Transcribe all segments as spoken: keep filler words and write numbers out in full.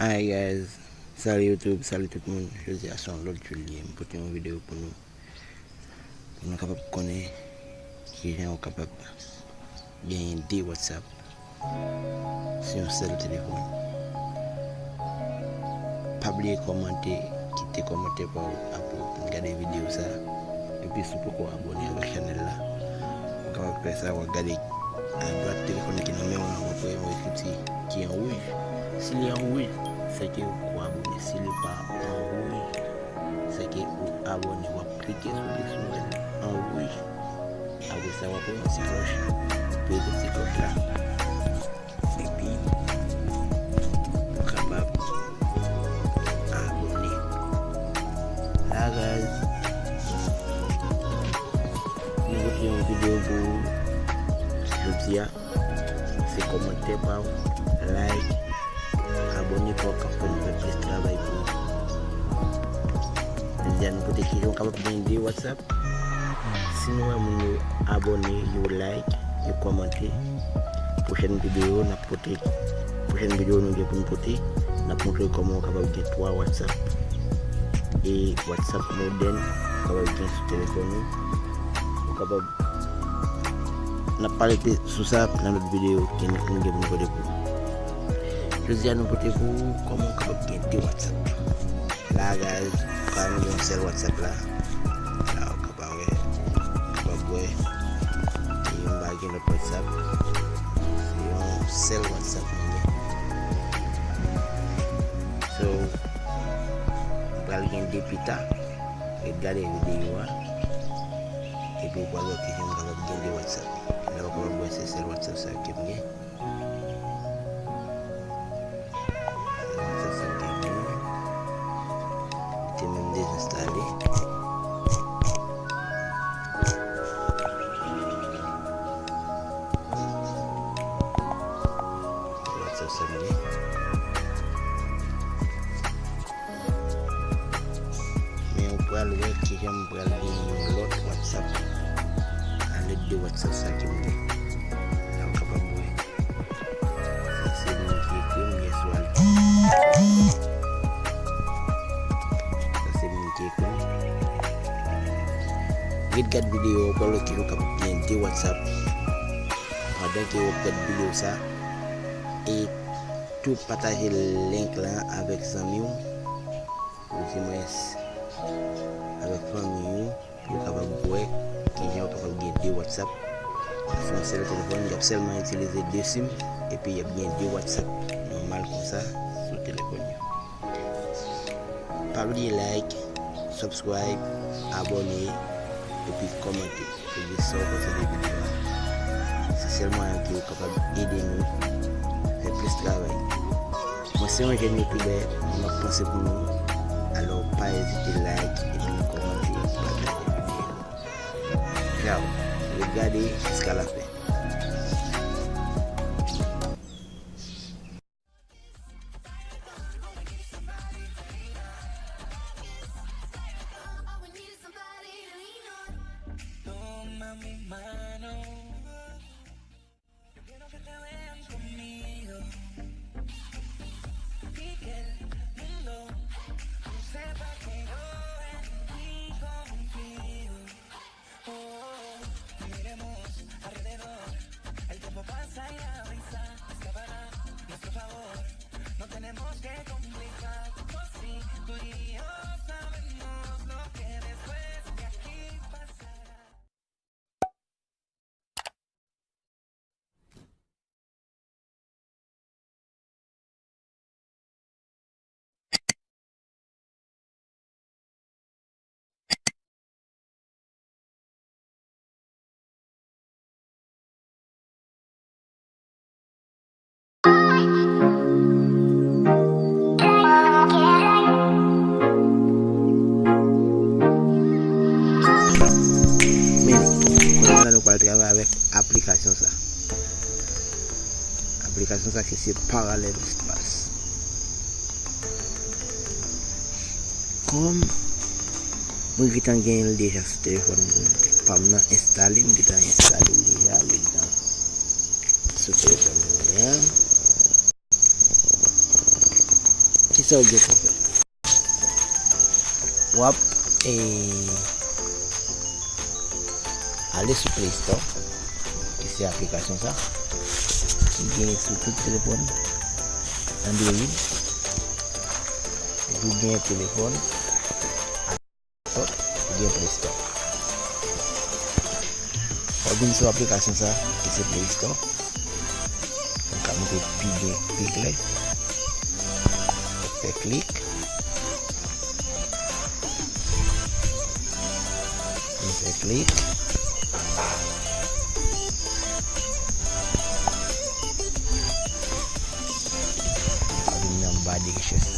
Hi guys, salut YouTube, salut tout moun. Jodi a se yon lòt jou li ye. M pote yon videyo pou nou, pou nou kapab konnen kijan ou kapab genyen de WhatsApp sou yon sèl telefòn. Pa bliye kòmante, kite kòmantè pa w apre w fin gade videyo sa. Epi si w poko abòne avèk chanèl la, ou kapab fè sa, w ap gade adwat telefòn ki nan men w lan, w ap wè yon ekriti ki an wouj. Si li an wouj, sèke ou poko abòne. Si li pa an wouj, sèke ou abòne. W ap klike sou li, si w wè l an wouj. Apre sa, w ap wè yon ti klòch. Prese ti klòch la. Epi, ou kapab abòne. Hi guys. Nou pote yon videyo pou jodi a. Se kòmantè pa w, like, abòne pa w k ap fè nou fè plis travay pou ou. Jodi a nou pote kijan w kapab gen de WhatsApp. Si nou wè moun yo abòne, yo like, yo kòmante, pwochèn videyo n ap pote, pwochèn videyo nou gen pou n pote, n ap montre w kòman w kapab gen twa WhatsApp. E WhatsApp modèn, ou kapab gen sou telefòn ou. Ou kapab N ap pale de, sou sa nan lòt videyo ke nou, nou gen pou nou pote pou ou. Jodi a nou pote pou ou kòman ou kapab gen de WhatsApp. La, guys, ou ka gen yon sèl WhatsApp la. La, ou kapab wè, ou kapab wè. E m pa gen lòt WhatsApp. Se yon sèl WhatsApp mwen gen. So, m pral gen de pita. Ret gade videyo a. Epi ou pral wè kijan m kapab gen de WhatsApp. La ou kapab wè se sèl WhatsApp sa ke m gen. Sèl WhatsApp sa ke m gen. Li te menm dezenstale. Sèl WhatsApp sa m gen. Men ou pral wè kijan m pral gen yon lòt WhatsApp alèd de WhatsApp sa ke m gen. La ou kapab wè. Sa se moun ki ekri m, yes, Walter. Sa se moun ki ekri m. Ret gad videyo a, ou pral wè kijan w kapab gen de WhatsApp. Pandan ke w ap gad videyo sa, e tou pataje link lan avèk zanmi w. Ou di mwens avèk fanmi w pou yo kapab wè kijan yo kapab gen de WhatsApp sou yon sèl telefòn. Y ap sèlman itilize de sim epi y ap gen de WhatsApp nòmal konsa sou telefòn yo. Pa bliye like, subscribe, abòne epi kòmante. Pou di sa w panse de videyo a. Se sèl mwayen ke w kapab ede nou fè plis travay. Mwen se yon jèn youtubè, m ap panse pou nou. Alò, pa ezite like epi kòmante, pataje videyo. Tchao. Ret gade jiska lafen. Toma mi mano. Yo quiero que te vean conmigo. Y que el mundo sepa que yo en ti confío. Oh, miremos alrededor. El tiempo pasa y la brisa escapará a nuestro favor. No tenemos que complicar, pues si tú y yo sabemos lo que después de aquí pasará. Men, kounye a la nou pral travay avèk aplikasyon sa. Aplikasyon sa ki se Parallel Espace. Kòm mwen gentan genyen l deja sou telefòn pa m nan enstale, m gentan enstale l deja, li gentan sou telefòn mwen an. Kisa w gen pou fè? W ap, e, ale sou Play Store, ki se aplikasyon sa, ki gen sou tout telefòn Android. Epi w gen telefòn, ou gen Play Store. W ap vin sou aplikasyon sa, ki se Play Store. Mwen ka montre pi byen, pi klè. Fè klik. Mwen fè klik. Mwen vin nan ba de richès.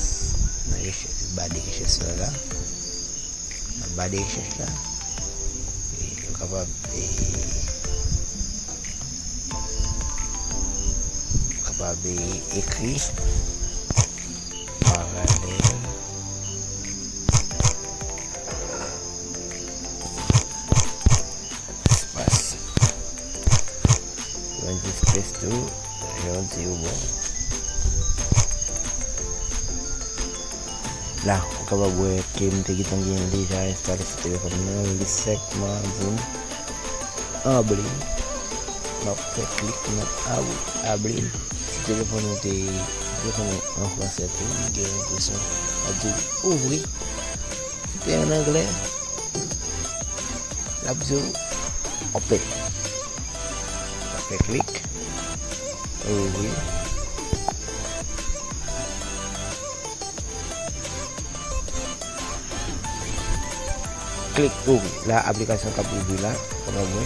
Nan richès, ba de richès la la. Nan ba de richès la, e, ou kapab, e, ou kapab, e, ekri paralèl espas Wendy's Presto. Jan di yo bon. La, ou kapab wè ke m te gentan gen l deja enstale sou telefòn mwen. Li senpman di m abri. M ap fè klik nan abri. Abri. Si telefòn ou te, si telefòn ou an fransè tou, m gen enpresyon l ap di w ouvri. Si te an anglè, l ap di w open. Fè klik. Ouvri. Klik ouvri. La, aplikasyon k ap ouvri la, w ap wè.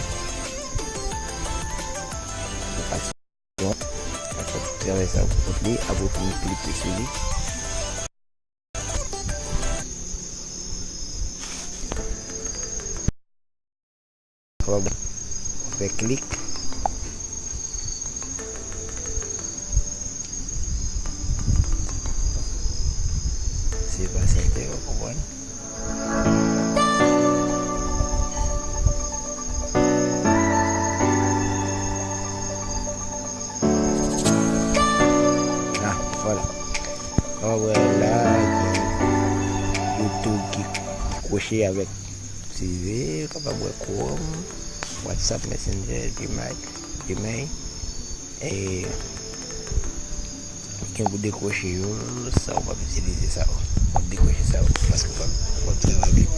Aplikasyon. Travèse sa pou kont li, apre pou w klike sou li. Fè klik. Se pasyante, w konprann. Ah, vwala. Ou wè la, gen YouTube ki kwoche avèk prive, ou kapab wè Chrome, WhatsApp, Messenger, Gmail, Gmail. E, gen pou dekwoche yo, sa ou p ap itilize sa yo. W ap dekwoche sa yo, paske w p ap, w p ap travay avèk.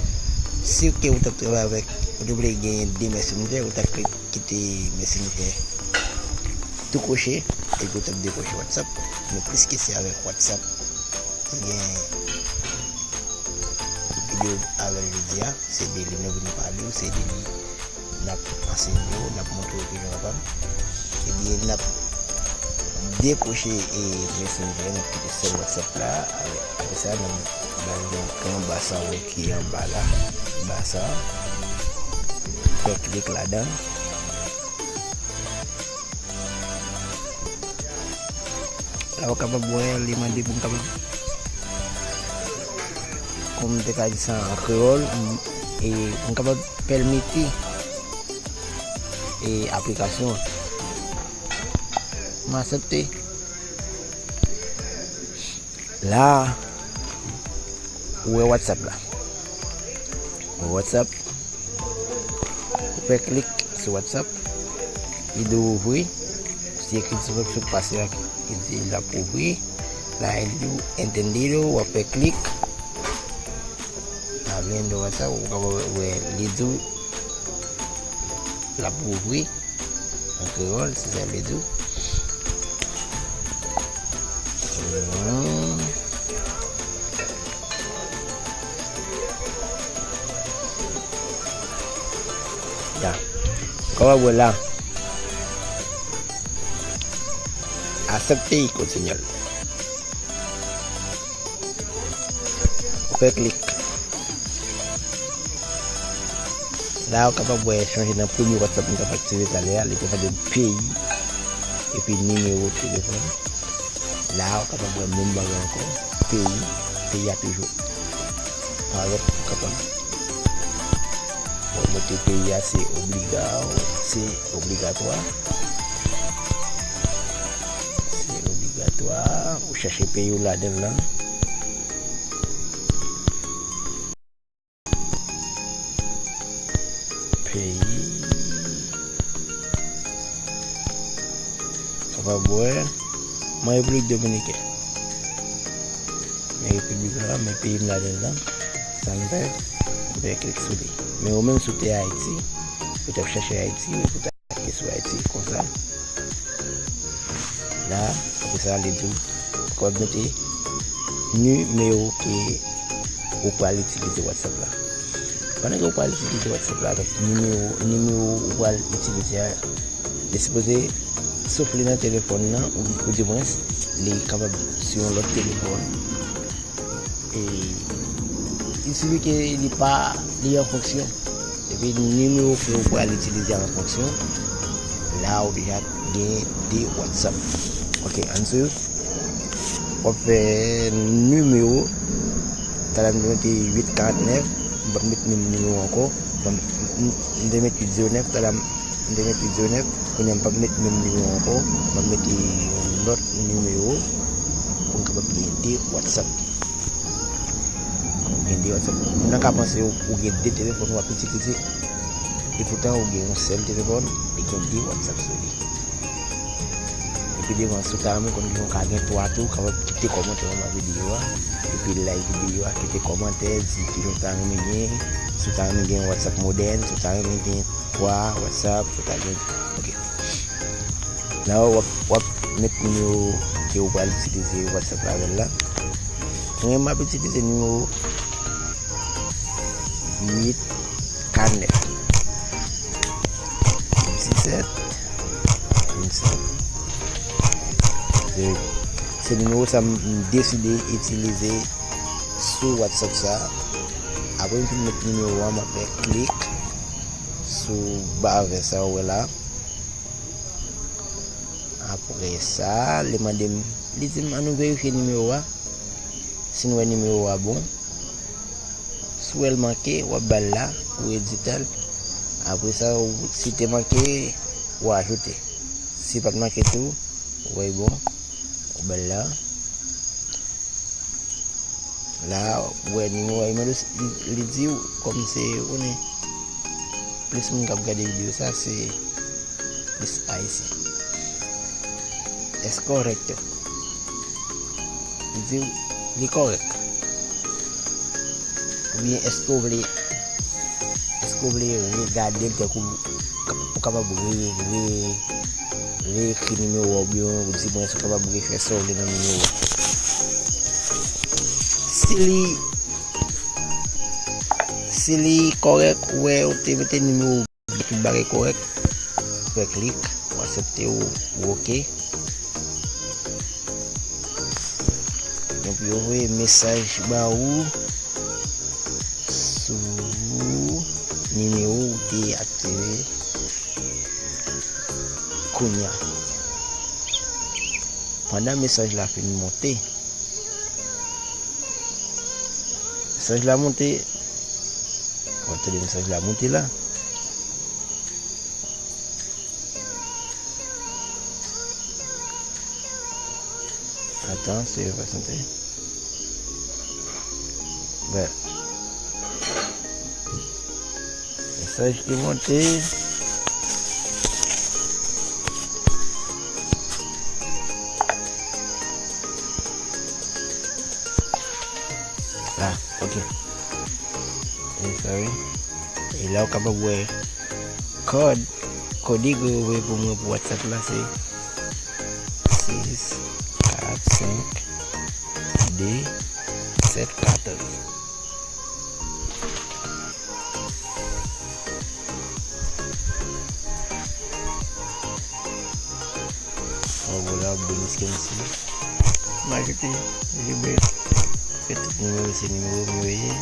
Si ke ou t ap travay avèk, ou te vle genyen de Messenger, ou t ap kite Messenger tou kwoche, epi w t ap dekwoche WhatsApp. Men piske se avèk WhatsApp, ki gen videyo avè l jodi a, se de li nou vin pale w, se de li n ap ansenye w, n ap montre w kijan w kapab. Ebyen, n ap dekwoche, e, Messenger, n ap kite sèl WhatsApp la. Apre, apre sa, n ap ba l yon, yon ba sa w wè ki anba la, ba sa. Fè klik ladan. La, ou kapab wè, li mande pou m kapab, kòm m te ka di sa an kreyòl, m, e, pou m kapab pèmèt, e, aplikasyon an. M aksepte. La, ou wè WhatsApp la. Ou wè WhatsApp. Ou fè klik sou WhatsApp. Li di w ouvri. Si ekri sou, sou pase a ki di l ap ouvri. La, li di w entendido, w ap fè klik. Abriendo WhatsApp, ou kapab wè, li di w l ap ouvri. An kreyòl, se sa l vle di. Hmm. Ya. Kòman w wè la? Aksepte, kontinye. Ou fè klik. La, ou kapab wè chanje nan premye WhatsApp mwen t ap aktive talè a, li te mande m peyi, epi nimewo telefòn. La, ou kapab wè menm bagay ankò, peyi, peyi a toujou parèt, ou kapab wè montre peyi a se obliga, se obligatwa. Se obligatwa. Ou chache peyi w ladan l lan. peyi. Kapab wè, mwen Repiblik Dominiken. Men Repiblik la, men peyi m ladan l lan, sa m fè, m fè klik sou li. Men ou menm si w te Ayiti, ou t ap chache Ayiti, ou t ap klike sou Ayiti, konsa. La, apre sa, li di w, ou kapab mete nimewo ke ou pral itilize WhatsApp la. Pandan ke ou pral itilize WhatsApp la, avèk nimewo, nimewo ou pral itilize a, li sipoze sof li nan telefòn nan, ou, ou dimwens, li kapab sou yon lòt telefòn. E, il sifi ke li pa, li an fonksyon. Epi nimewo ke ou pral itilize an fonksyon, la ou deja gen de WhatsApp. Ok, ann swiv. W ap fè nimewo, talè m te mete uit karant nèf, m p ap met menm nimewo ankò, m p ap, m, m te met uit zewo nèf, talè m, m te met uit zewo nèf, kounye a m p ap met menm nimewo ankò, m ap mete yon lòt nimewo pou m kapab gen de WhatsApp. Ou gen de WhatsApp. Moun nan ka panse ou, ou gen de telefòn w ap itilize, epoutan ou gen yon sèl telefòn, li gen de WhatsApp sou li. Epi devan, si w ta renmen konn kijan w ka gen twa tou, w kapab kite kòmantè anba videyo a, epi like videyo a, kite kòmantè, di kijan w ta renmen gen, si w ta renmen gen yon WhatsApp modèn, si w ta renmen gen twa WhatsApp, si w ta gen, ok. La w ap, w ap met nimewo ke w pral itilize WhatsApp la avè l la. Mwen, m ap itilize nimewo uit karant nèf, disèt, vennsenk. Se, se nimewo sa m, m deside itilize sou WhatsApp sa. Apre m fin met nimewo a, m ap fè klik sou ba vè sa ou wè la. Apre sa, li mande m, li di m, ann nou verifye nimewo a. Si n wè nimewo a bon, si w wè l manke, w ap ba l la, ou edite l. Apre sa, ou, si te manke, ou ajoute. Si pa t manke tou, ou wè l bon, ou ba l la. La, ou wè nimewo a, li, li di w, kòm se, ou konnen, plis moun k ap gade videyo sa, se plis Ayisyen. Es correcto? Li di w, li kòrèk. Oubyen èske w vle, èske w vle regade l tankou ou kapab re, re, reekri nimewo a, oubyen ou di mwen si w kapab refè sa w vle nan nimewo a. Si li, si li kòrèk, ou wè ou te mete nimewo, tout bagay kòrèk, fè klik, ou aksepte, ou, ou oke. Epi yo voye mesaj ba ou sou nimewo ou te aktive kounye a. Pandan mesaj la fin monte, mesaj la monte, w ap tande mesaj la monte la. Atann, se yo pa sante. Bèl. Mesaj ki monte. Ah, ok. Eh, sorry. E la ou kapab wè kòd, kòd Igor voye pou mwen pou WhatsApp la se sis kat senk de sèt katòz. Bon, vwala, bonis kèm si. M ajoute, Gilbert. Fè tout nimewo, se nimewo m yo ye.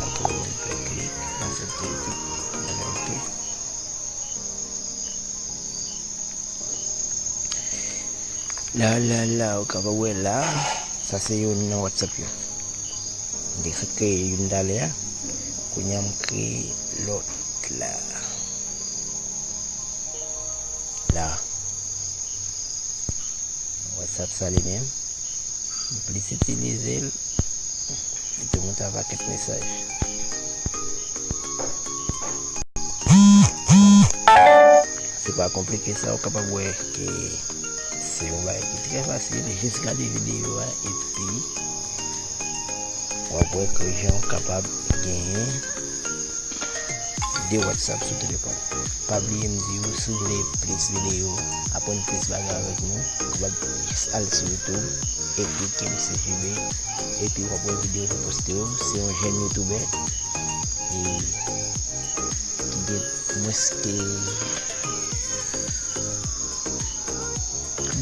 Apre, m fè klik, m aksepte tout. Bagay ok. La, la, la, ou kapab wè la. Sa se youn nan WhatsApp yo. M te sot kreye youn talè a. Kounye a m kreye lòt la. La. WhatsApp sa li menm. M plis itilize l. Li tou monte yon pakèt mesaj. Pa konplike sa, ou kapab wè ke se yon bagay ki trè fasil. Jis gade videyo a epi w ap wè ke jan w kapab genyen de WhatsApp sou telefòn. Pa bliye m di w, si w vle plis videyo, aprann plis bagay avèk nou, ou kapab jis al sou YouTube, ekri Kem C J B, epi w ap wè videyo nou poste yo. Se yon jèn youtubè e ki gen mwens ke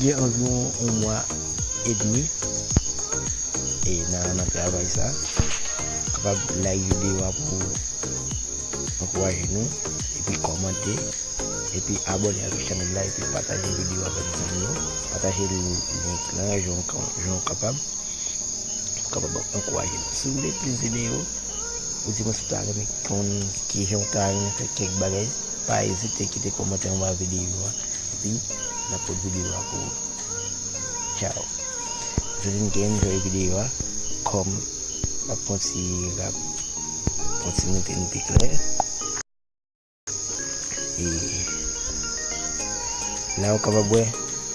gen anviwon yon mwa edmi e nan, nan travay sa. Kapab like videyo a pou ankouraje nou, epi kòmante, epi abòne avèk chanèl la, epi pataje videyo a avèk zanmi yo. Pataje link lan, jan w ka, jan w kapab, pou kapab ankouraje nou. Si w vle plis videyo, ou di mwen si w ta renmen konn kijan w ta renmen fè kèk bagay, pa ezite kite kòmantè anba videyo a, epi n ap pot videyo a pou ou. Tchao. M swete n te enjoy videyo a, kòm m ap fè yon ti rap, yon ti moute n pi klè. E la ou kapab wè,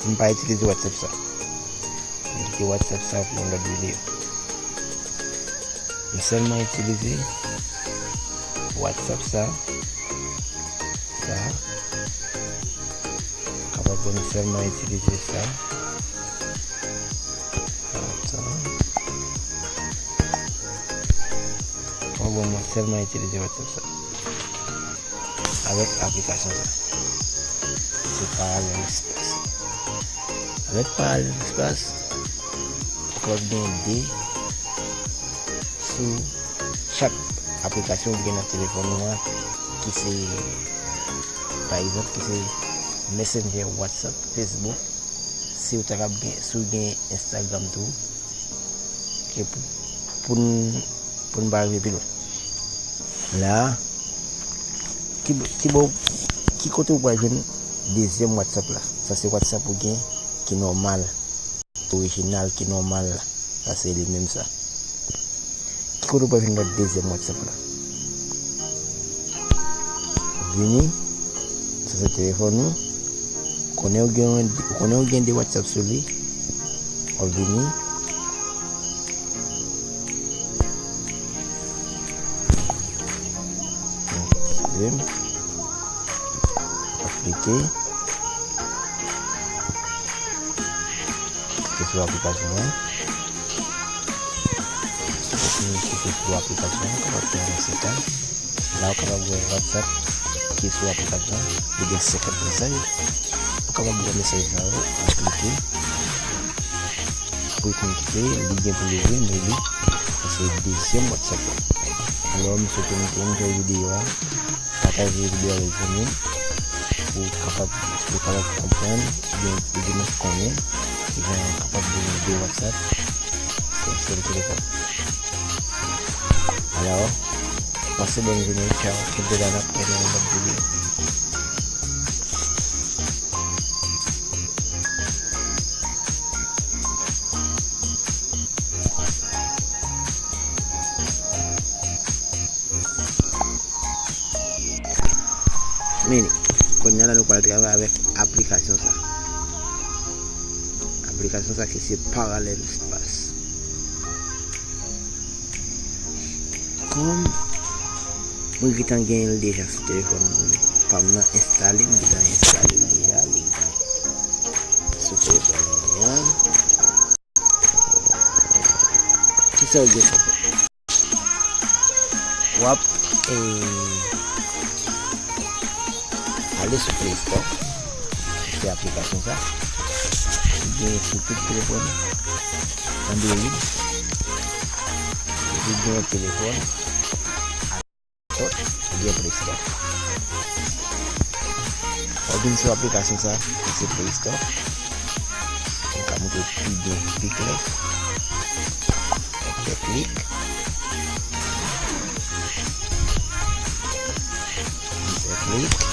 m pa itilize WhatsApp sa. M kite WhatsApp sa pou yon lòt videyo. M sèlman itilize WhatsApp sa. Sa. Kapab wè m sèlman itilize sa. Atann. Kapab wè m sèlman itilize WhatsApp sa. Avèk aplikasyon sa. Se Parallel Espace. Avèk Parallel Espace, ou kapab gen de sou chak aplikasyon ou gen nan telefòn ou an, ki se, pa egzanp, ki se Messenger, WhatsApp, Facebook, si ou ta kab gen, si ou gen Instagram tou, ke pou, pou n, pou n pa rive pi lwen. La, ki, ki bò, ki kote ou pral jwenn dezyèm WhatsApp la? Sa se WhatsApp ou gen ki nòmal, orijinal, ki nòmal la. Sa se li menm sa. Ki kote ou pral jwenn lòt dezyèm WhatsApp la? Vini, sa se telefòn ou. Konnen ou gen, konnen ou gen de WhatsApp sou li. W ap vini. Aplike. Klike sou aplikasyon an. Klike sou aplikasyon an, kapab fè yon sèten. La, ou kapab wè WhatsApp ki sou aplikasyon an, li gen senkant mesaj. Ou kapab wè mesaj sa yo, aplike. Apre w fin klike, li gen pou l ouvri, men li, se dezyèm WhatsApp la. Alò, m swete nou te enjoy videyo a. Pataje videyo a avèk zanmi w pou kapab, pou kapab konprann, oubyen pou di nou konnen kijan w kapab genyen de WhatsApp sou yon sèl telefòn. Alò, pase bòn jounen, tchaw, kenbe la, n ap wè nan yon lòt videyo. Meni, kounye a la nou pral travay avèk aplikasyon sa. Aplikasyon sa ki se Parallel Espace. Kòm mwen gentan genyen l deja sou telefòn pa m nan, enstale, m gentan enstale l deja, li sou telefòn mwen an. Kisa w gen pou fè? W ap, e, ale sou Play Store, se aplikasyon sa. Li gen sou tout telefòn Android. Epi gen telefòn Store, ou gen Play Store. W ap vin sou aplikasyon sa, ki se Play Store. M ka montre w pi byen, pi klè. W ap fè klik. M fè klik.